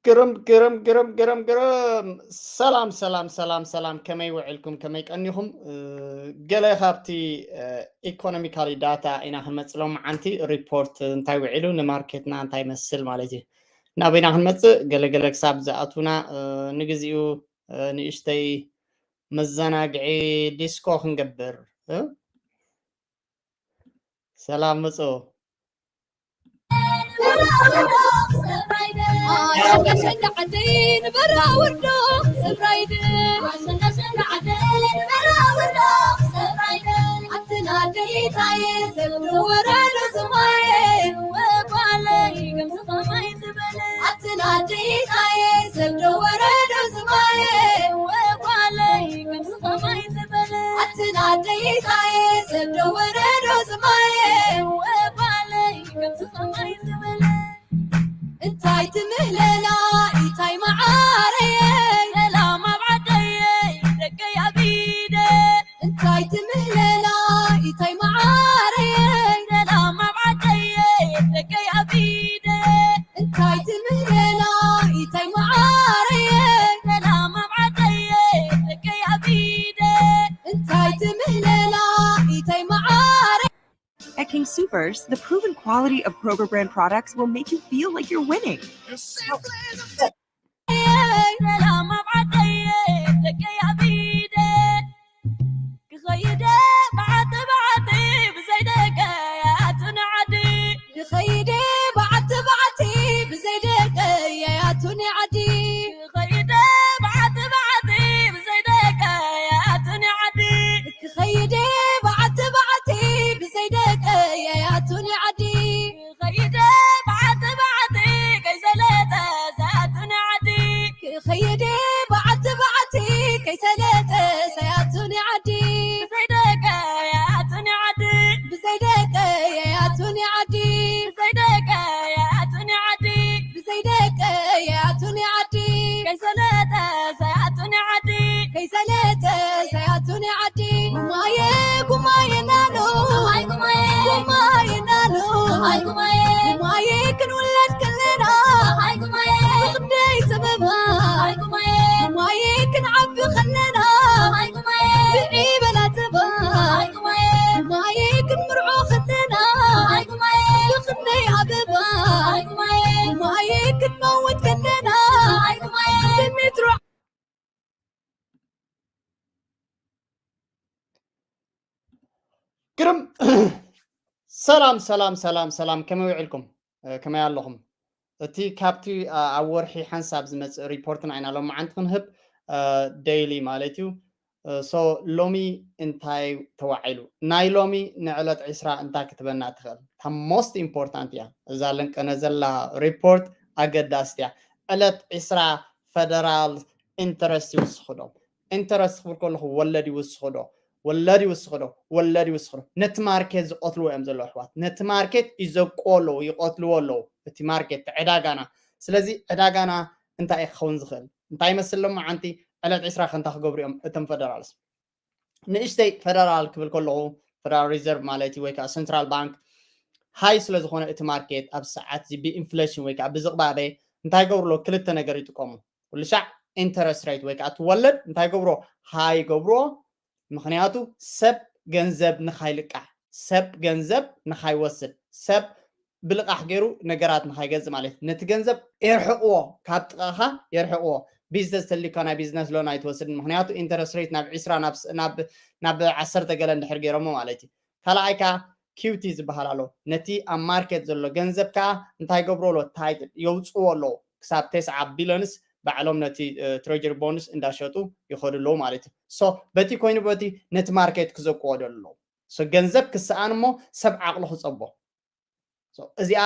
ግርም ግርም ግርም ግርም ግርም። ሰላም ሰላም ሰላም ሰላም፣ ከመይ ውዕልኩም? ከመይ ቀኒኹም? ገለ ካብቲ ኢኮኖሚካሊ ዳታ ኢና ክንመፅእ ሎመዓንቲ። ሪፖርት እንታይ ውዒሉ ንማርኬትና እንታይ ይመስል ማለት እዩ። ናበይና ክንመፅእ ገለገለ ክሳብ ዝኣቱና ንግዚኡ ንእሽተይ መዘናግዒ ዲስኮ ክንገብር። ሰላም ምፁ። እንታይ ትምህለላ ኢታይ መዓረየ ሰላም ኣብ ዓደየ ደገይ ኣቢደ እንታይ ትምህለላ ኢታይ መዓረየ ሰላም ኣብ ዓደየ ደገይ ኣቢደ እንታይ ትምህለላ ኢታይ መዓረየ ሰላም ኣብ ዓደየ ደገይ ኣቢደ እንታይ ትምህለላ ኢታይ መዓረየ At King Soopers, the proven quality of Kroger brand products will make you feel like you're winning. ግርም። ሰላም ሰላም ሰላም ሰላም፣ ከመይ ውዕልኩም? ከመይ ኣለኹም? እቲ ካብቲ ኣብ ወርሒ ሓንሳብ ዝመፅእ ሪፖርትና ኢና ሎመዓንቲ ክንህብ፣ ዴይሊ ማለት እዩ። ሶ ሎሚ እንታይ ተዋዒሉ? ናይ ሎሚ ንዕለት ዒስራ እንታይ ክትበና ትኽእል? እታ ሞስት ኢምፖርታንት እያ። እዛ ለንቀነ ዘላ ሪፖርት ኣገዳስት እያ። ዕለት ዒስራ ፈደራል ኢንተረስት ይውስኽዶ። ኢንተረስት ክብል ከለኹ ወለድ ይውስኽዶ፣ ወለድ ይውስኽዶ፣ ወለድ ይውስኽዶ። ነቲ ማርኬት ዝቐትልዎ እዮም ዘለዉ ኣሕዋት። ነቲ ማርኬት ይዘቅዎ ኣለዉ፣ ይቐትልዎ ኣለዉ። እቲ ማርኬት ዕዳጋና። ስለዚ ዕዳጋና እንታይ እዩ ክኸውን ዝኽእል? እንታይ ይመስል ሎመዓንቲ ዕለት ዒስራ ከ እንታይ ክገብሩ እዮም እቶም ፈደራልስ? ንእሽተይ ፈደራል ክብል ከለኹ ፈደራል ሪዘርቭ ማለት እዩ ወይ ከዓ ሰንትራል ባንክ ሃይ ስለ ዝኾነ እቲ ማርኬት ኣብ ሰዓት እዚ ብኢንፍሌሽን ወይ ከዓ ብዝቕባበ እንታይ ገብርሎ ክልተ ነገር ይጥቀሙ። ኩሉ ሻዕ ኢንተረስት ሬት ወይ ከዓ እቲ ወለድ እንታይ ገብሮ ሃይ ገብርዎ። ምክንያቱ ሰብ ገንዘብ ንካይልቃሕ ሰብ ገንዘብ ንካይወስድ ሰብ ብልቓሕ ገይሩ ነገራት ንካይገዝእ ማለት እዩ። ነቲ ገንዘብ የርሕቕዎ ካብ ጥቓኻ የርሕቕዎ። ቢዝነስ ተሊካ ናይ ቢዝነስ ሎን ኣይትወስድን ምክንያቱ ኢንተረስት ሬት ናብ ዒስራ ናብ ዓሰርተ ገለ እንድሕር ገይሮሞ ማለት እዩ። ካልኣይ ከዓ ኪውቲ ዝበሃል ኣሎ። ነቲ ኣብ ማርኬት ዘሎ ገንዘብ ከዓ እንታይ ገብሮ ኣሎ ታይት የውፅዎ ኣለዎ ክሳብ ተስዓ ቢሊዮንስ ባዕሎም ነቲ ትሬጀሪ ቦንድስ እንዳሸጡ ይኸዱ ኣለዉ ማለት እዩ። ሶ በቲ ኮይኑ በቲ ነቲ ማርኬት ክዘቅዎ ደሎ ኣለዉ። ሶ ገንዘብ ክሰኣን እሞ ሰብ ዓቕሉ ክፀቦ። እዚኣ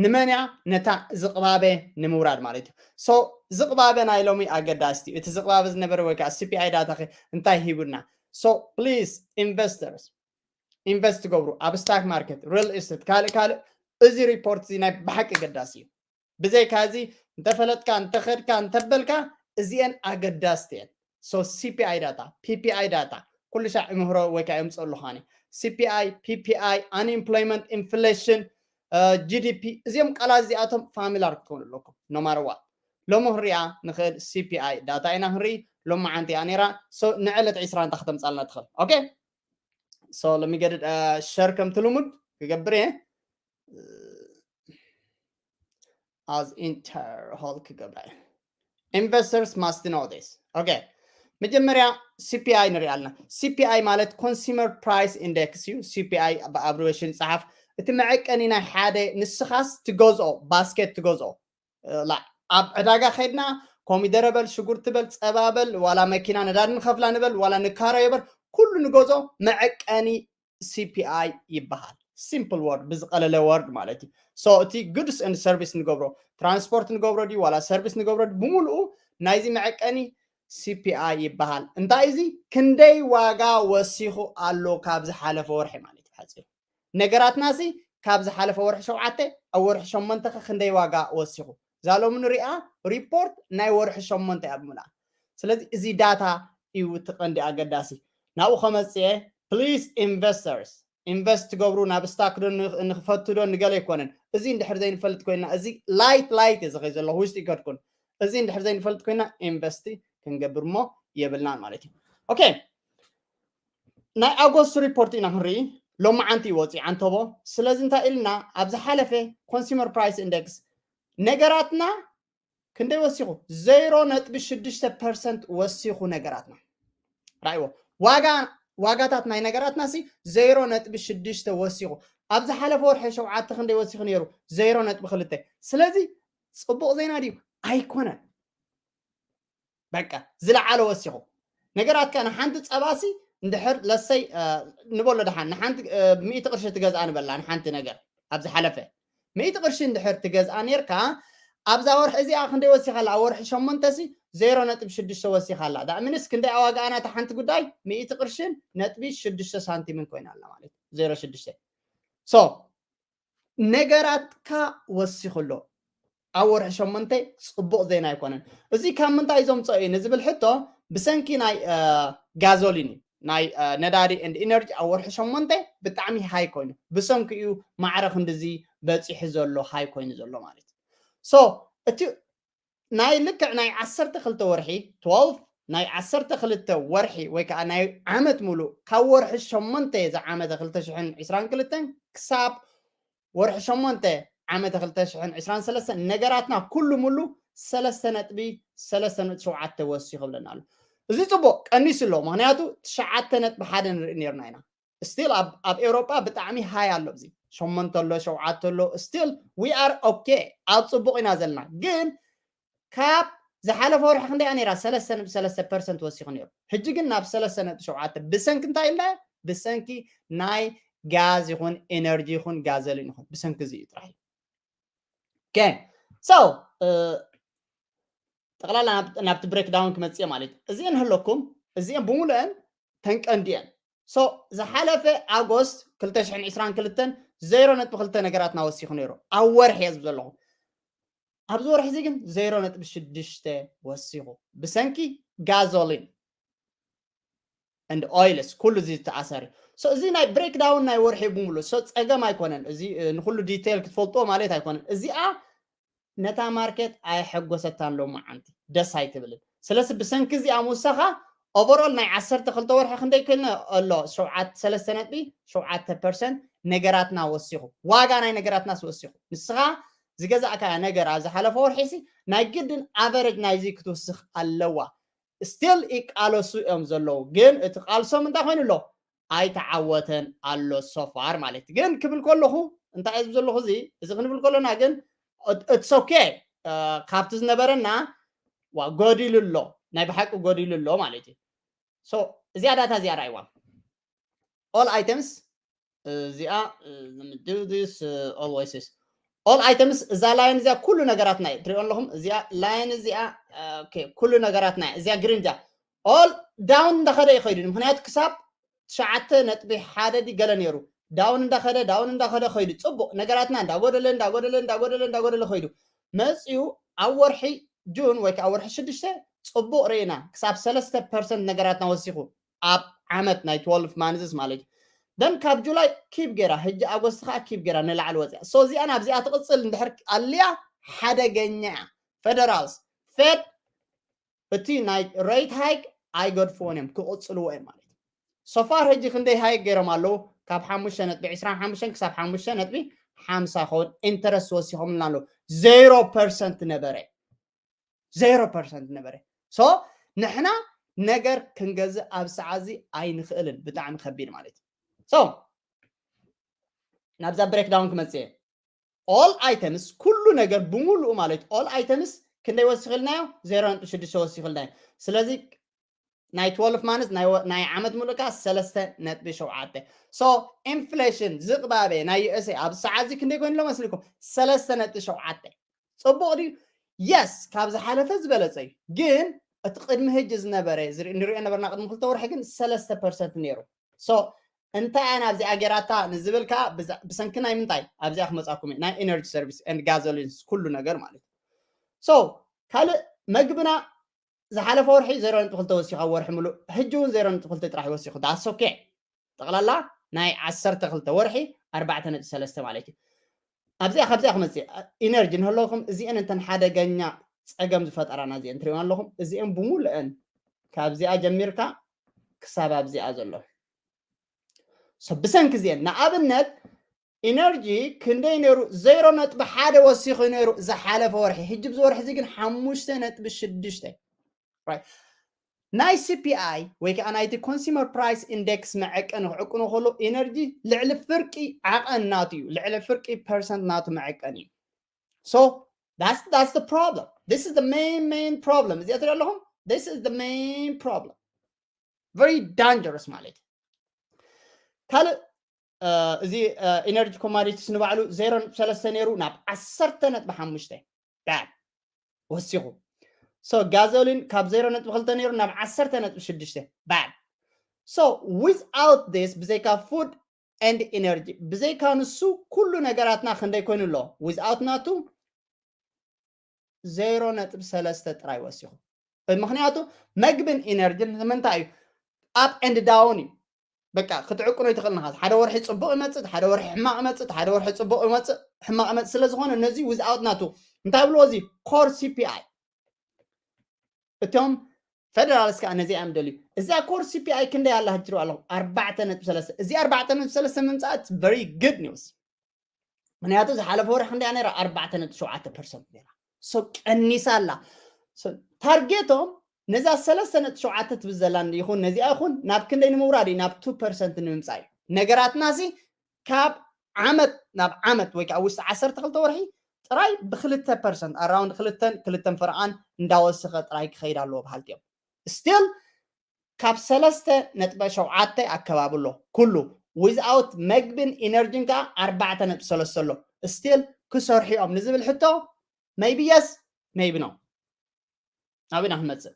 ንመን እያ? ነታ ዝቕባበ ንምውራድ ማለት እዩ። ሶ ዝቕባበ ናይ ሎሚ ኣገዳስቲ እቲ ዝቕባበ ዝነበረ ወይ ከዓ ሲፒኣይ ዳታ እንታይ ሂቡና? ሶ ፕሊዝ ኢንቨስተርስ ኢንቨስት ትገብሩ ኣብ ስታክ ማርኬት ሪል ኤስቴት ካልእ ካልእ እዚ ሪፖርት እዚ ናይ ብሓቂ ኣገዳሲ እዩ። ብዘይካ እዚ እንተፈለጥካ እንተኸድካ እንተበልካ እዚአን ኣገዳስቲ እየን። ሶ ሲፒኣይ ዳታ ፒፒኣይ ዳታ ኩሉ ሻዕ ይምህሮ ወይ ከዓ የምፅእ ኣለኹ ኣነ። ሲፒኣይ ፒፒኣይ ኣንኤምፕሎይመንት ኢንፍሌሽን ጂዲፒ እዚኦም ቃላት እዚኣቶም ፋሚላር ክትኮኑ ኣለኩም። ኖማርዋ ሎሚ ክንሪኣ ንኽእል C P I data ኢና ክንርኢ። ሎሚ መዓንቲ እያ ነይራ። So ንዕለት ዕስራ እንታይ ከተምጻልና ትኽእል? Okay, so let me get it, uh, share ከምቲ ልሙድ ክገብር እየ። As entire whole ክገብራ እየ። Investors must know this. Okay, መጀመርያ C P I ንሪኣ ኣለና። C P I ማለት Consumer Price Index እዩ። C P I ብ abbreviation ይጸሓፍ። እቲ መዐቀኒ ናይ ሓደ ንስኻስ ትገዝኦ፣ ባስኬት ትገዝኦ፣ ላ ኣብ ዕዳጋ ከድና ኮሚደረ በል፣ ሽጉርቲ በል፣ ጸባ በል፣ ዋላ መኪና ነዳዲ ንኸፍላ ንበል፣ ዋላ ንካረዮ በል፣ ኩሉ ንገዝኦ መዐቀኒ C P I ይበሃል። Simple word፣ ብዝቐለለ word ማለት እዩ። So እቲ goods and service ንገብሮ፣ ትራንስፖርት ንገብሮ ድዩ ዋላ ሰርቪስ ንገብሮ ድዩ፣ ብምሉኡ ናይዚ መዐቀኒ C P I ይበሃል። እንታይ እዚ? ክንደይ ዋጋ ወሲኹ ኣሎ ካብ ዝሓለፈ ወርሒ ማለት እዩ። ሓፂሩ ነገራትና ሲ ካብ ዝሓለፈ ወርሒ ሸውዓተ ኣብ ወርሒ ሸሞንተ ኸ ክንደይ ዋጋ ወሲኹ? እዛ ሎሚ ንሪኣ ሪፖርት ናይ ወርሒ ሸሞንተ እያ ብምልኣ። ስለዚ እዚ ዳታ እዩ እቲ ቀንዲ ኣገዳሲ። ናብኡ ከመፅእ እየ፣ please investors፣ ኢንቨስት ትገብሩ ናብ ስታክ ዶ ን- ንኽፈቱ ዶ ንገለ ኣይኮነን። እዚ እንድሕር ዘይንፈልጥ ኮይና፣ እዚ ላይት ላይት እየ ዝኸይ ዘለኹ፣ ውሽጢ ይከድኩን። እዚ እንድሕር ዘይንፈልጥ ኮይና ኢንቨስት ክንገብር እሞ የብልናን ማለት እዩ። Okay፣ ናይ ኣጎስት ሪፖርት ኢና ክንርኢ። ሎማዓንቲ እዩ ወፂኡ ዓንተቦ። ስለዚ እንታይ ኢልና? ኣብ ዝሓለፈ ኮንሱመር ፕራይስ ኢንደክስ ነገራትና ክንደይ ወሲኹ? ዜሮ ነጥቢ ሽዱሽተ ፐርሰንት ወሲኹ ነገራትና። ራእይዎ፣ ዋጋ ዋጋታት ናይ ነገራትና ሲ ዜሮ ነጥቢ ሽዱሽተ ወሲኹ። ኣብ ዝሓለፈ ወርሒ ሸውዓተ ክንደይ ወሲኹ ነይሩ? ዜሮ ነጥቢ ክልተ። ስለዚ ፅቡቕ ዜና ድዩ? ኣይኮነን። በቃ ዝለዓለ ወሲኹ። ነገራት ከ ንሓንቲ ፀባሲ እንድሕር ለሰይ ንበሎ ደሓን ንሓንቲ ሚእቲ ቅርሺ ትገዝኣ ንበላ ንሓንቲ ነገር ኣብ ዝሓለፈ ሚእቲ ቅርሺ እንድሕር ትገዝኣ ነርካ ኣብዛ ወርሒ እዚኣ ክንደይ ወሲኻ ኣላ? ኣብ ወርሒ ሸሞንተ ሲ ዜሮ ነጥቢ ሽዱሽተ ወሲኻ ኣላ። ዳእምንስ ክንደይ ኣዋጋኣና እታ ሓንቲ ጉዳይ ሚእቲ ቅርሽን ነጥቢ ሽዱሽተ ሳንቲምን ኮይና ኣላ ማለት እዩ። ዜሮ ሽዱሽተ። So ነገራትካ ወሲኹ ኣሎ። ኣብ ወርሒ ሸሞንተ ፅቡቕ ዜና ኣይኮነን። እዚ ካብ ምንታይ ዘምፅኦ እዩ ንዝብል ሕቶ ብሰንኪ ናይ ጋዞሊን እዩ። ናይ ነዳዲ ኤንድ ኢነርጂ ኣብ ወርሒ ሸሞንተ ብጣዕሚ ሃይ ኮይኑ ብሰንኪ እዩ ማዕረ ክንድዚ በፂሑ ዘሎ ሃይ ኮይኑ ዘሎ ማለት እዩ። So እቲ ናይ ልክዕ ናይ ዓሰርተ ክልተ ወርሒ ትወልቭ ናይ ዓሰርተ ክልተ ወርሒ ወይ ከዓ ናይ ዓመት ሙሉእ ካብ ወርሒ ሸሞንተ ዝዓመተ ክልተ ሽሕን ዕስራን ክልተን ክሳብ ወርሒ ሸሞንተ ዓመተ ክልተ ሽሕን ዕስራን ሰለስተን ነገራትና ኩሉ ሙሉ ሰለስተ ነጥቢ ሰለስተ ነጥቢ ሸውዓተ ወሲኹ ይብለና ኣሎ። እዚ ፅቡቕ ቀኒሱ ኣሎ። ምክንያቱ ትሽዓተ ነጥቢ ሓደ ንርኢ ነርና ኢና። ስቲል ኣብ ኤውሮጳ ብጣዕሚ ሃይ ኣሎ። እዚ ሸሞንተ ኣሎ ሸውዓተ ኣሎ። ስቲል ዊ ኣር ኦኬ ኣብ ፅቡቕ ኢና ዘለና። ግን ካብ ዝሓለፈ ወርሒ ክንደይ ነይራ? ሰለስተ ነጥቢ ሰለስተ ፐርሰንት ወሲኹ ነይሩ። ሕጂ ግን ናብ ሰለስተ ነጥቢ ሸውዓተ። ብሰንኪ እንታይ ኢልና? ብሰንኪ ናይ ጋዝ ይኹን ኤነርጂ ይኹን ጋዘሊን ይኹን ብሰንኪ እዚ እዩ ጥራሕ። Okay, so ጠቕላላ ናብቲ ብሬክዳውን ክመፅእ ማለት እዩ። እዚአን ህለኩም እዚአን ብምሉአን ተንቀንዲአን። So ዝሓለፈ ኣጎስት ክልተ ሽሕን ዕስራን ክልተን ዜሮ ነጥቢ ክልተ ነገራትና ወሲኹ ነይሩ ኣብ ወርሒ እየ ዝብ ዘለኹ። ኣብዚ ወርሒ እዚ ግን ዜሮ ነጥቢ ሽዱሽተ ወሲኹ ብሰንኪ ጋዞሊን and oils ኩሉ እዚ ዝተኣሰረ። So እዚ ናይ ብሬክዳውን ናይ ወርሒ ብምሉ so ፀገም ኣይኮነን። እዚ ንኩሉ ዲቴይል ክትፈልጥዎ ማለት ኣይኮነን። እዚኣ ነታ ማርኬት ኣየሐጎሰታን ሎማዓንቲ ደስ ኣይትብልን። ስለዚ ብሰንኪ እዚኣ ምውሳኻ ኦቨሮል ናይ ዓሰርተ ክልተ ወርሒ ክንደይ ክልና ኣሎ? ሸውዓተ ሰለስተ ነጥቢ ሸውዓተ ፐርሰንት ነገራትና ወሲኹ። ዋጋ ናይ ነገራትናስ ወሲኹ። ንስኻ ዝገዛእካ ነገር ኣብ ዝሓለፈ ወርሒ ሲ ናይ ግድን ኣቨሬጅ ናይዚ ክትውስኽ ኣለዋ። ስቲል ይቃለሱ እዮም ዘለዉ። ግን እቲ ቃልሶም እንታይ ኮይኑ ኣሎ? ኣይተዓወተን ኣሎ so far ማለት እዩ። ግን ክብል ከለኹ እንታይ እየ ዝብል ዘለኹ? እዚ እዚ ክንብል ከለና ግን it's okay ካብቲ ዝነበረና ዋ ጎዲሉ ኣሎ፣ ናይ ብሓቂ ጎዲሉ ኣሎ ማለት እዩ። So እዚኣ ዳታ እዚኣ ራእይዋ all items እዚኣ do this always is all items እዛ ላይን እዚኣ ኩሉ ነገራትና እዩ ትሪኦ ኣለኹም። እዚኣ ላይን እዚኣ ኩሉ ነገራትና እዚኣ ግሪን እዚኣ all ዳውን እንዳኸደ ይኸይዱ። ምክንያቱ ክሳብ ትሽዓተ ነጥቢ ሓደ ዲ ገለ ነይሩ ዳውን እንዳኸደ ዳውን እንዳኸደ ኸይዱ ፅቡቕ ነገራትና እንዳጎደለ እንዳጎደለ እንዳጎደለ እንዳጎደለ ኸይዱ መፅኡ ኣብ ወርሒ ጁን ወይ ከዓ ወርሒ ሽዱሽተ ፅቡቕ ርኢና ክሳብ ሰለስተ ፐርሰንት ነገራትና ወሲኹ ኣብ ዓመት ናይ ትወልፍ ማንዝስ ማለት እዩ። ደን ካብ ጁላይ ኪብ ገይራ ሕጂ ኣጎስት ከዓ ኪብ ገይራ ንላዕሊ ወፅያ። So እዚኣ ናብዚኣ ትቕፅል እንድሕር ኣልያ ሓደገኛ እያ። ፌደራልስ Fed እቲ ናይ rate hike ኣይገድፍዎን እዮም፣ ክቕፅልዎ እዮም ማለት እዩ። So far ሕጂ ክንደይ hike ገይሮም ኣለዉ? ካብ ሓሙሽተ ነጥቢ ዕስራን ሓሙሽተን ክሳብ ሓሙሽተ ነጥቢ ሓምሳ ክኸውን interest ወሲኾምልና ኣለዉ። ዜሮ ፐርሰንት ነበረ፣ ዜሮ ፐርሰንት ነበረ። So ንሕና ነገር ክንገዝእ ኣብ ሰዓት እዚ ኣይንኽእልን፣ ብጣዕሚ ከቢድ ማለት እዩ። So ናብዛ breakdown ክመፅእ እየ። All items፣ ኩሉ ነገር ብምሉኡ ማለት all items ክንደይ ወሲኽልናዮ? ዜሮ ነጥቢ ሽዱሽተ ወሲኽልናዮ። ስለዚ ናይ twelve months ናይ ወ- ናይ ዓመት ሙሉእ ከዓ ሰለስተ ነጥቢ ሸውዓተ። So ኢንፍሌሽን ዝቕባበ ናይ USA ኣብ ሰዓት እዚ ክንደይ ኮይኑ ኣሎ መስልኩም? ሰለስተ ነጥቢ ሸውዓተ። ፅቡቕ ድዩ? የስ፣ ካብ ዝሓለፈ ዝበለፀ እዩ። ግን እቲ ቅድሚ ሕጂ ዝነበረ ዝርኢ- ንሪኦ ነበርና ቅድሚ ክልተ ወርሒ ግን ሰለስተ ፐርሰንት ነይሩ። So እንታይ እያ ናብዚኣ ጌራታ ንዝብል ከዓ ብዛ- ብሰንኪ ናይ ምንታይ ኣብዚኣ ክመፃኩም እየ። ናይ energy service and gasolines ኩሉ ነገር ማለት እዩ። So ካልእ መግብና ዝሓለፈ ወርሒ ዜሮ ነጥቢ ክልተ ወሲኹ፣ ኣብ ወርሒ ሙሉእ ሕጂ እውን ዜሮ ነጥቢ ክልተ ጥራሕ ይወሲኹ። That's okay። ጠቕላላ ናይ ዓሰርተ ክልተ ወርሒ ኣርባዕተ ነጥቢ ሰለስተ ማለት እዩ። ኣብዚኣ ካብዚኣ ክመፅእ ኢነርጂ ንህለውኩም እዚአን እንተን ሓደገኛ ፀገም ዝፈጠራና እዚአን ትሪእወን ኣለኹም። እዚአን ብምሉአን ካብዚኣ ጀሚርካ ክሳብ ኣብዚኣ ዘሎ። So ብሰንኪ እዚአን ንኣብነት ኢነርጂ ክንደይ ነይሩ? ዜሮ ነጥቢ ሓደ ወሲኹ ነይሩ ዝሓለፈ ወርሒ። ሕጂ ብዚ ወርሒ እዚ ግን ሓሙሽተ ነጥቢ ሽዱሽተ። Right። ናይ C P I ወይ ከዓ ናይቲ consumer price index መዐቀኒ ክዕቅኖ ከሎ ኢነርጂ ልዕሊ ፍርቂ ዓቐን ናቱ እዩ። ልዕሊ ፍርቂ ፐርሰንት ናቱ መዐቀኒ እዩ። So that's that's the problem. This is the main main problem. እዚኣ ትሪኦ ኣለኹም? This is the main problem. Very dangerous ማለት እዩ። ካልእ እዚ ኢነርጂ ኮማዲቲስ ንባዕሉ ዜሮ ነጥቢ ሰለስተ ነይሩ ናብ ዓሰርተ ነጥቢ ሓሙሽተ bad ወሲኹ። So ጋዞሊን ካብ ዜሮ ነጥቢ ክልተ ነይሩ ናብ ዓሰርተ ነጥቢ ሽዱሽተ bad። So without this ብዘይካ food and energy ብዘይካ ንሱ ኩሉ ነገራትና ክንደይ ኮይኑ ኣሎ? Without ናቱ ዜሮ ነጥቢ ሰለስተ ጥራይ ወሲኹ። ምክንያቱ መግብን ኢነርጂን ንምንታይ እዩ up and down እዩ። በቃ ክትዕቅኖ ይትኽእል ንኻስ ሓደ ወርሒ ፅቡቅ ይመፅእ፣ ሓደ ወርሒ ሕማቅ ይመፅእ፣ ሓደ ወርሒ ፅቡቅ ይመፅእ፣ ሕማቅ ይመፅእ። ስለዝኾነ ነዚ without ናቱ እንታይ ብልዎ እዚ core C P I እቶም ፌደራልስ ከዓ ነዚ እዮም ደልዩ። እዛ core C P I ክንደይ ኣላ ህጅሩ ኣለኹም ኣርባዕተ ነጥቢ ሰለስተ። እዚ ኣርባዕተ ነጥቢ ሰለስተ ምምፃእ very good news። ምክንያቱ ዝሓለፈ ወርሒ ክንደያ ነይራ ኣርባዕተ ነጥቢ ሸውዓተ ፐርሰንት ነይራ። So ቀኒሳ ኣላ። So ታርጌቶም ነዛ ሰለስተ ነጥቢ ሸውዓተ ትብል ዘላ ይኹን ነዚኣ ይኹን ናብ ክንደይ ንምውራድ እዩ? ናብ ቱ ፐርሰንት ንምምፃእ እዩ። ነገራትና ሲ ካብ ዓመት ናብ ዓመት ወይ ከዓ ውሽጢ ዓሰርተ ክልተ ወርሒ ጥራይ ብክልተ ፐርሰንት ኣራውንድ ክልተን ክልተን ፈረቓን እንዳወሰኸ ጥራይ ክኸይድ ኣለዎ በሃልቲ እዮም። ስቲል ካብ ሰለስተ ነጥቢ ሸውዓተ ኣከባቢ ኣሎ ኩሉ without መግብን ኢነርጂን ከዓ ኣርባዕተ ነጥቢ ሰለስተ ኣሎ። ስቲል ክሰርሑ እዮም ንዝብል ሕቶ maybe yes maybe no ናበና ክንመፅእ።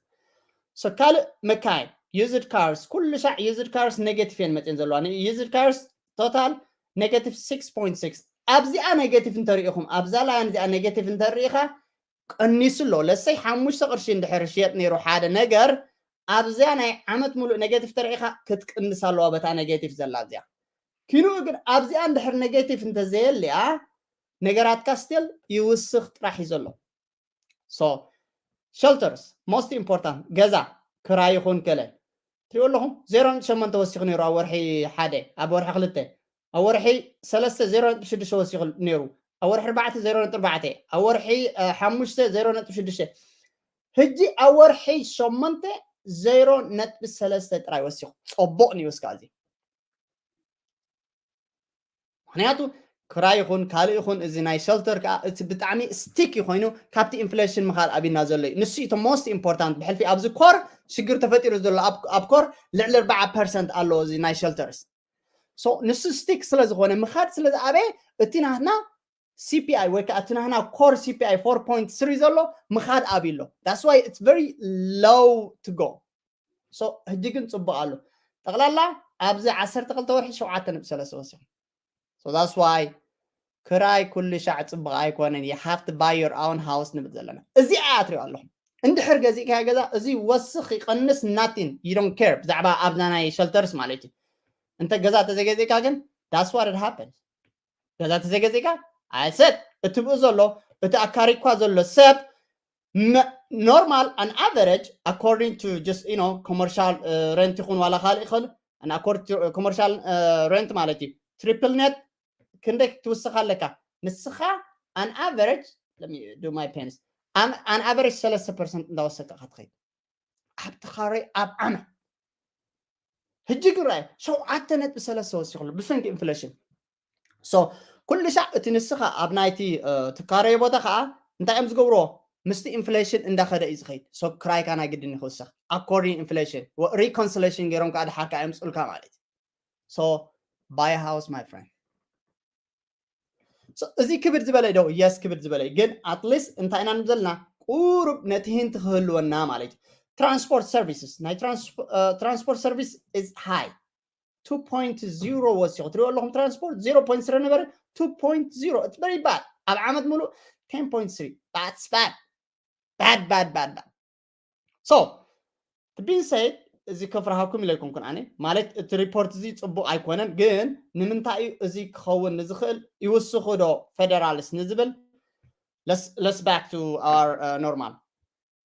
So ካልእ መካይን used cars ኩሉ ሻዕ used cars negative እየን መፅየን ዘለዋ። Used cars total negative six point six ኣብዚኣ negative እንተሪኢኹም ኣብዛ ላይን እዚኣ negative እንተሪኢኻ ቀኒሱ ኣሎ። ለሰይ ሓሙሽተ ቅርሺ እንድሕር ሽየጥ ነይሩ ሓደ ነገር ኣብዚኣ ናይ ዓመት ሙሉእ negative ተሪኢኻ ክትቅንስ ኣለዋ በታ negative ዘላ እዚኣ። ኪንኡ ግን ኣብዚኣ እንድሕር negative እንተዘየልያ ነገራትካ ስቲል ይውስኽ ጥራሕ እዩ ዘሎ። So shelters most important ገዛ ክራይ ይኹን ገለ ትሪኦ ኣለኹም ዜሮ ነጥቢ ሸሞንተ ወሲኹ ነይሩ ኣብ ወርሒ ሓደ ኣብ ወርሒ ክልተ ኣብ ወርሒ ሰለስተ ዜሮ ነጥቢ ሽዱሽተ ወሲኹ ነይሩ ኣብ ወርሒ ኣርባዕተ ዜሮ ነጥቢ ኣርባዕተ ኣብ ወርሒ ሓሙሽተ ዜሮ ነጥቢ ሽዱሽተ ሕጂ ኣብ ወርሒ ሸሞንተ ዜሮ ነጥቢ ሰለስተ ጥራይ ወሲኹ። ፅቡቕ ኒውስ ከዓ እዚ ምክንያቱ ክራይ ይኹን ካልእ ይኹን እዚ ናይ ሸልተር ከዓ እቲ ብጣዕሚ ስቲክ ኮይኑ ካብቲ ኢንፍሌሽን ምኻድ ኣብና ዘሎ እዩ። ንሱ እቲ most important ብሕልፊ ኣብዚ ኮር ሽግር ተፈጢሩ ዘሎ ኣብ ኮር ልዕሊ ኣርባዓ ፐርሰንት ኣለዎ እዚ ናይ ሸልተርስ። ንሱ ስቲክ ስለ ዝኾነ ምኻድ ስለ ዝኣበየ እቲ ናትና C P I ወይ ከዓ እቲ ናትና ኮር C P I four point three ዘሎ ምኻድ ኣብዩ ኣሎ። That's why it's very low to go. ሕጂ ግን ፅቡቅ ኣሎ። ጠቅላላ ኣብዚ ዓሰርተ ክልተ ወርሒ ሸውዓተ ነጥቢ ሰለስተ ወሲኹ። That's why ክራይ ኩሉ ሻዕ ፅቡቅ ኣይኮነን። You have to buy your own house ንብል ዘለና። እዚኣ እያ ትሪኦ ኣለኹም። እንድሕር ገዚእካዮ ገዛ እዚ ወስኽ ይቀንስ nothing you don't care ብዛዕባ ኣብዛ ናይ ሸልተርስ ማለት እዩ። እንተ ገዛ ተዘይገዚእካ ግን that's what it happens። ገዛ ተዘይገዚእካ ኣይሰጥ እትብኡ ዘሎ እቲ ኣካሪኳ ዘሎ ሰብ normal, an average, according to just, you know, commercial rent ይኹን ዋላ ካልእ ይኽእል፣ commercial rent ማለት እዩ። Triple net ክንደይ ክትውስኽ ኣለካ? ንስኻ an average, let me do my pens, an average ሰለስተ ፐርሰንት እንዳወሰካ ክትኸይድ ኣብቲ ካሬ ኣብ ዓመት። ሕጂ ግን ራይ ሸውዓተ ነጥቢ ሰለስተ ወሲኽሉ ብሰንኪ ኢንፍሌሽን። So ኩሉ ሻዕ እቲ ንስኻ ኣብ ናይቲ ትካረዮ ቦታ ከዓ እንታይ እዮም ዝገብርዎ? ምስቲ ኢንፍሌሽን እንዳኸደ እዩ ዝኸይድ። So ክራይካ ናይ ግድን ይክውሰኽ፣ according ኢንፍሌሽን። ሪኮንስሌሽን ገይሮም ከዓ ድሓር ከዓ የምፅኡልካ ማለት እዩ። So buy a house, my friend. So እዚ ክብድ ዝበለ ዶ? የስ፣ ክብድ ዝበለ። ግን at least እንታይ ኢና ንብል ዘለና? ቁሩብ ነቲ ሂንት ክህልወና ማለት እዩ። Transport services፣ ናይ transport service is high. Two point zero ወሲኹ ትሪኦ ኣለኹም። ትራንስፖርት zero point three ነበረ፣ two point zero, it's very bad። ኣብ ዓመት ሙሉእ ten point three, that's bad, bad, bad, bad, bad. So to be said, እዚ ከፍርሃኩም ኢለ ኣይኮንኩን ኣነ፣ ማለት እቲ ሪፖርት እዚ ፅቡቅ ኣይኮነን። ግን ንምንታይ እዩ እዚ ክኸውን ንዝኽእል ይውስኹ ዶ ፌደራልስ ንዝብል? Let's back to our normal.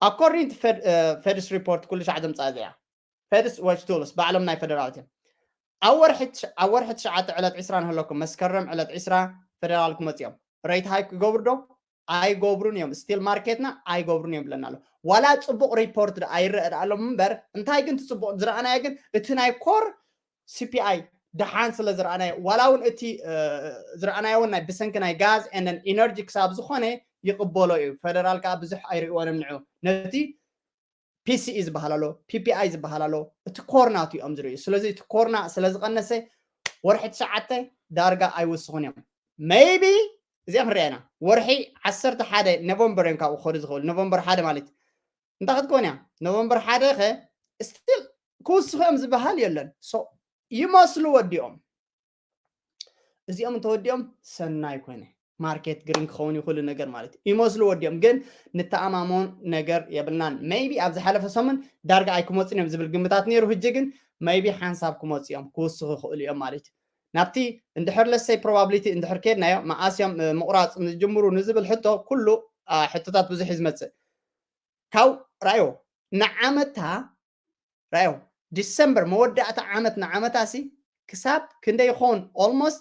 According to Fed's report ኩሉ ሻዕ ዘምፃ እዚኣ፣ Fed's Watch Tools ባዕሎም ናይ ፌደራል እዮም። ኣብ ወርሒ ትሽዓተ ዕለት ዕስራ ንህለኩም፣ መስከረም ዕለት ዕስራ ፌደራል ክመፅኦም ሬት ሃይክ ይገብሩ ዶ? ኣይገብሩን እዮም። ስቲል ማርኬትና ኣይገብሩን እዮም ብለና ኣሎ። ዋላ ፅቡቅ ሪፖርት ኣይረአ ዳኣሎም እምበር፣ እንታይ ግን እቲ ፅቡቅ ዝረኣናዮ ግን እቲ ናይ ኮር ሲፒኣይ ደሓን ስለ ዝረኣናዮ፣ ዋላ እውን እቲ ዝረኣናዮ እውን ናይ ብሰንኪ ናይ ጋዝ ኤነን ኢነርጂ ክሳብ ዝኾነ ይቕበሎ እዩ። ፌደራል ከዓ ብዙሕ ኣይርእዎንም ንዑ። ነቲ ፒሲኢ ዝበሃል ኣሎ፣ ፒፒኣይ ዝበሃል ኣሎ፣ እቲ ኮር ናቱ እዮም ዝርእዩ። ስለዚ እቲ ኮርና ስለ ዝቐነሰ ወርሒ ትሽዓተ ዳርጋ ኣይውስኹን እዮም። ሜይቢ እዚኣ ክንሪኣ ኢና። ወርሒ ዓሰርተ ሓደ ኖቨምበር እዮም ካብኡ ክኸዱ ዝኽእሉ። ኖቨምበር ሓደ ማለት እንታይ ክትኮን እያ? ኖቨምበር ሓደ ኸ ስቲል ክውስኹ እዮም ዝበሃል የለን። ይመስሉ ወዲኦም። እዚኦም እንተወዲኦም ሰናይ ኮይነ፣ ማርኬት ግሪን ክኸውን ይኽእሉ ነገር ማለት እዩ። ይመስሉ ወዲኦም ግን ንተኣማመን ነገር የብልናን። ሜይቢ ኣብ ዝሓለፈ ሰሙን ዳርጋ ኣይክመፁን እዮም ዝብል ግምታት ነይሩ። ህጂ ግን ሜይቢ ሓንሳብ ክመፁ እዮም፣ ክውስኹ ይኽእሉ እዮም ማለት እዩ። ናብቲ እንድሕር ለሰይ ፕሮባብሊቲ እንድሕር ከድናዮ፣ መኣስ እዮም ምቑራፅ ንጅምሩ ንዝብል ሕቶ፣ ኩሉ ሕቶታት ብዙሕ እዩ ዝመፅእ። ካብ ራዮ ንዓመታ ራዮ ዲሰምበር መወዳእታ ዓመት ንዓመታ ሲ ክሳብ ክንደይ ይኸውን? ኦልሞስት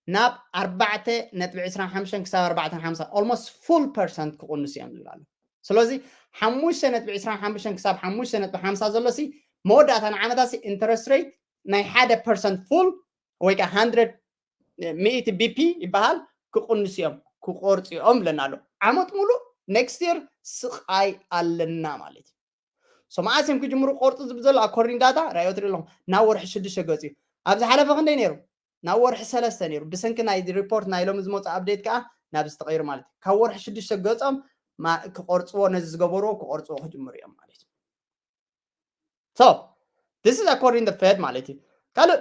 ናብ ኣርባዕተ ነጥቢ ዕስራን ሓሙሽተን ክሳብ ኣርባዕተ ሓምሳ፣ ኦልሞስት ፉል ፐርሰንት ክቕንሱ እዮም ዝብል ኣሎ። ስለዚ ሓሙሽተ ነጥቢ ዕስራን ሓሙሽተን ክሳብ ሓሙሽተ ነጥቢ ሓምሳ ዘሎ ሲ መወዳእታ ንዓመታ ሲ ኢንተረስት ሬት ናይ ሓደ ፐርሰንት ፉል ወይ ከዓ ሃንድረድ ሚእቲ ቢፒ ይበሃል ክቕንሱ እዮም፣ ክቆርፁ እዮም ብለና ኣሎ። ዓመት ሙሉእ ኔክስት የር ስቃይ ኣለና ማለት እዩ። ሶ መዓስ እዮም ክጅምሩ ቆርጡ ዝብል ዘሎ ኣኮርዲንግ ዳታ ራእዮ ትርኢ ኣለኹም። ናብ ወርሒ ሽዱሽተ ገፂ እዩ። ኣብ ዝሓለፈ ክንደይ ነይሩ? ናብ ወርሒ ሰለስተ ነይሩ። ብሰንኪ ናይ ሪፖርት ናይ ሎሚ ዝመፁ ኣፕዴት ከዓ ናብዚ ተቐይሩ ማለት እዩ። ካብ ወርሒ ሽዱሽተ ገፆም ክቆርፅዎ፣ ነዚ ዝገበርዎ ክቆርፅዎ ክጅምሩ እዮም ማለት እዩ። So this is according the Fed ማለት እዩ። ካልእ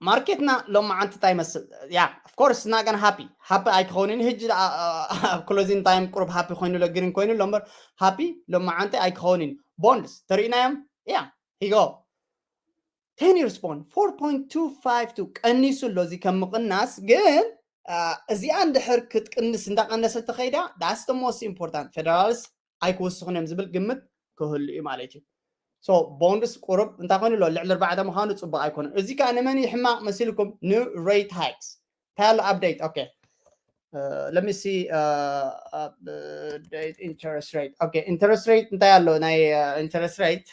ማርኬትና ሎማዓንቲ እንታይ ይመስል? ያ ኦፍ ኮርስ ናገን ሃፒ ሃፒ ኣይክኸውንን። ህጂ ኣብ ክሎዚንግ ታይም ቁሩብ ሃፒ ኮይኑ ኣሎ፣ ግሪን ኮይኑ ኣሎ እምበር ሃፒ ሎማዓንቲ ኣይክኸውንን። ቦንድስ ተሪእናዮም። ያ ሂጎ ቴን ይርስ ቦንድ ፎር ፖይንት ቱ ፋይቭ ቱ ቀኒሱ ኣሎ። እዚ ከም ምቕናስ ግን እዚኣ እንድሕር ክትቅንስ እንዳቀነሰት ተኸይዳ that's the most important ፌደራልስ ኣይክውስኹን እዮም ዝብል ግምት ክህሉ እዩ ማለት እዩ። So ቦንድስ ቁሩብ እንታይ ኮይኑ ኣሎ? ልዕሊ ኣርባዕተ ምዃኑ ፅቡቅ ኣይኮነን። እዚ ከዓ ንመን እዩ ሕማቅ መሲልኩም? ንሬት ሃይክስ እንታይ ኣሎ ኣፕዴት? ኦኬ let me see update interest rate. ኦኬ ኢንተረስት ሬት እንታይ ኣሎ? ናይ ኢንተረስት ሬት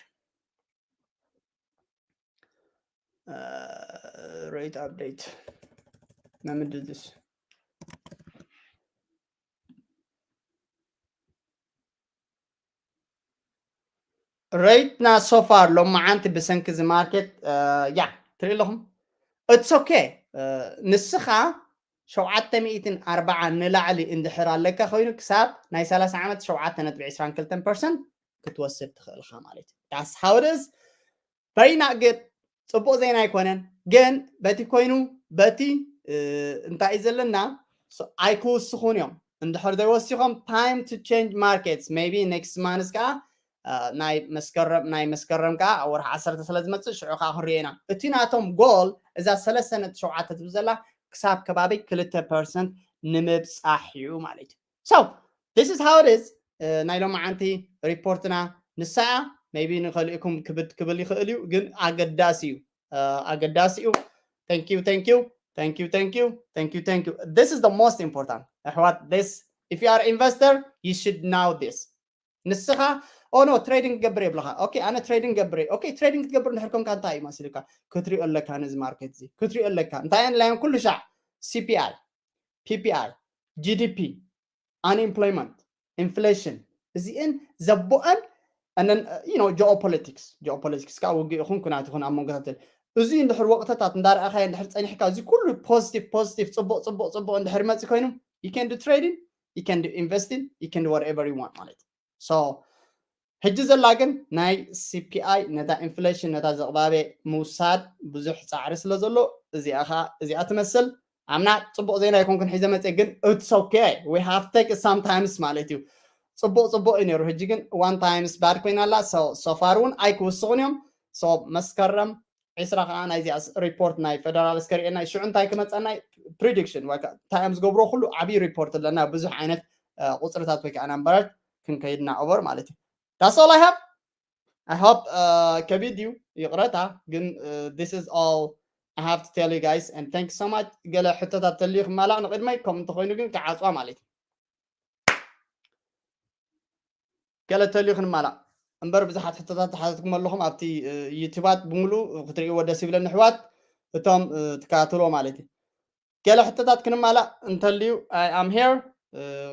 ሬት ኣፕዴት ናይ ምንድን this ሬትና ሶፋር ሎማዓንቲ ብሰንኪ እዚ ማርኬት ያ ትርኢ ኣለኹም። It's okay። ንስኻ ሸውዓተ ሚእትን ኣርባዓ ንላዕሊ እንድሕር ኣለካ ኮይኑ ክሳብ ናይ ሰላሳ ዓመት ሸውዓተ ነጥቢ ዕስራን ክልተን ፐርሰንት ክትወስድ ትኽእል ኢኻ ማለት እዩ። That's how it is። በይና ግን ፅቡቅ ዜና ኣይኮነን። ግን በቲ ኮይኑ በቲ እንታይ እዩ ዘለና ኣይክውስኹን እዮም። እንድሕር ዘይወሲኾም time to change markets maybe next month ከዓ ናይ መስከረም ናይ መስከረም ከዓ ወርሒ ዓሰርተ ስለ ዝመፅእ ሽዑ ከዓ ክንሪኦ ኢና። እቲ ናቶም ጎል እዛ ሰለስተ ነጥቢ ሸውዓተ ትብል ዘላ ክሳብ ከባቢ ክልተ ፐርሰንት ንምብፃሕ እዩ ማለት እዩ። So this is how it is። ናይ ሎማዓንቲ ሪፖርትና ንሳኣ maybe ንኸልእኩም ክብድ ክብል ይኽእል እዩ፣ ግን ኣገዳሲ እዩ፣ ኣገዳሲ እዩ። Thank you, thank you, thank you, thank you, thank you, thank you. This is the most important ኣሕዋት። This, if you are investor, you should know this. ንስኻ ኦ ኖ ትሬዲንግ ክገብር የብልኻ። ኦኬ፣ ኣነ ትሬዲንግ ገብር። ኦኬ፣ ትሬዲንግ ክትገብር እንድሕር ኮንካ እንታይ እዩ መሲልካ? ክትሪኦ ኣለካ ነዚ ማርኬት እዚ ክትሪኦ ኣለካ። እንታይ እየን ላየን ኩሉ ሻዕ? CPI, PPI, GDP, unemployment, inflation፣ እዚእን ዘቦአን። And then, you know, geopolitics, geopolitics ከዓ ውግእ ይኹን ኩናት ይኹን ኣብ መንጎታት ዘሎ፣ እዚ እንድሕር ወቅተታት እንዳረኣኻዮ እንድሕር ፀኒሕካ፣ እዚ ኩሉ ፖዚቲቭ ፖዚቲቭ፣ ፅቡቅ ፅቡቅ ፅቡቅ እንድሕር መፂ ኮይኑ፣ you can do trading, you can do investing, you can do whatever you want ማለት እዩ። So ሕጂ ዘላ ግን ናይ CPI፣ ነታ ኢንፍሌሽን፣ ነታ ዘቕባቤ ምውሳድ ብዙሕ ፃዕሪ ስለ ዘሎ፣ እዚኣ ኸዓ እዚኣ ትመስል። ኣምና ፅቡቅ ዜና ኣይኮንኩን ሒዘ መፅየ፣ ግን it's okay, we have take sometimes ማለት እዩ። ፅቡቅ ፅቡቅ እዩ ነይሩ፣ ሕጂ ግን one times bad ኮይና ኣላ። So so far እውን ኣይክውስኹን እዮም። So መስከረም ዒስራ ከዓ ናይዚኣ ሪፖርት ናይ ፌደራል እስከ ሪኤና፣ ሽዑ እንታይ ክመፀና ፕሪዲክሽን ወይ ከዓ እንታይ እዮም ዝገብርዎ፣ ኩሉ ዓብዪ ሪፖርት ኣለና፣ ብዙሕ ዓይነት ቁፅርታት ወይ ከዓ ናምበራት ክንከይድና ኦቨር ማለት እዩ። That's all I have. I hope ከቢድ እዩ፣ ይቕረታ፣ ግን this is all I have to tell you guys, and thank you so much። ገለ ሕቶታት ተልዩ ክማላእ ንቅድመይ፣ ከም እንተኮይኑ ግን ክዓፅዋ ማለት እዩ። ገለ ተልዩ ክንማላእ እምበር፣ ብዙሓት ሕቶታት ተሓተትኩም ኣለኹም ኣብቲ ዩቱባት ብምሉ ክትርእይዎ ደስ ይብለኒ ኣሕዋት፣ እቶም ትከታተልዎ ማለት እዩ። ገለ ሕቶታት ክንማላእ እንተልዩ I am here።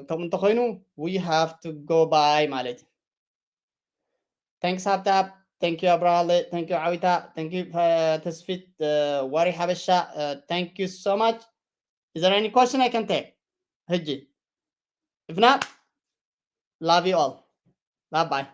ከምኡ እንተኮይኑ we have to go by ማለት እዩ። Thanks ሃብታብ፣ thank you ኣብርሃለ፣ thank you ዓዊታ፣ thank you ተስፊት፣ ዋሪ ሓበሻ፣ thank you so much. Is there any question I can take? ሕጂ if not, love you all. Bye bye.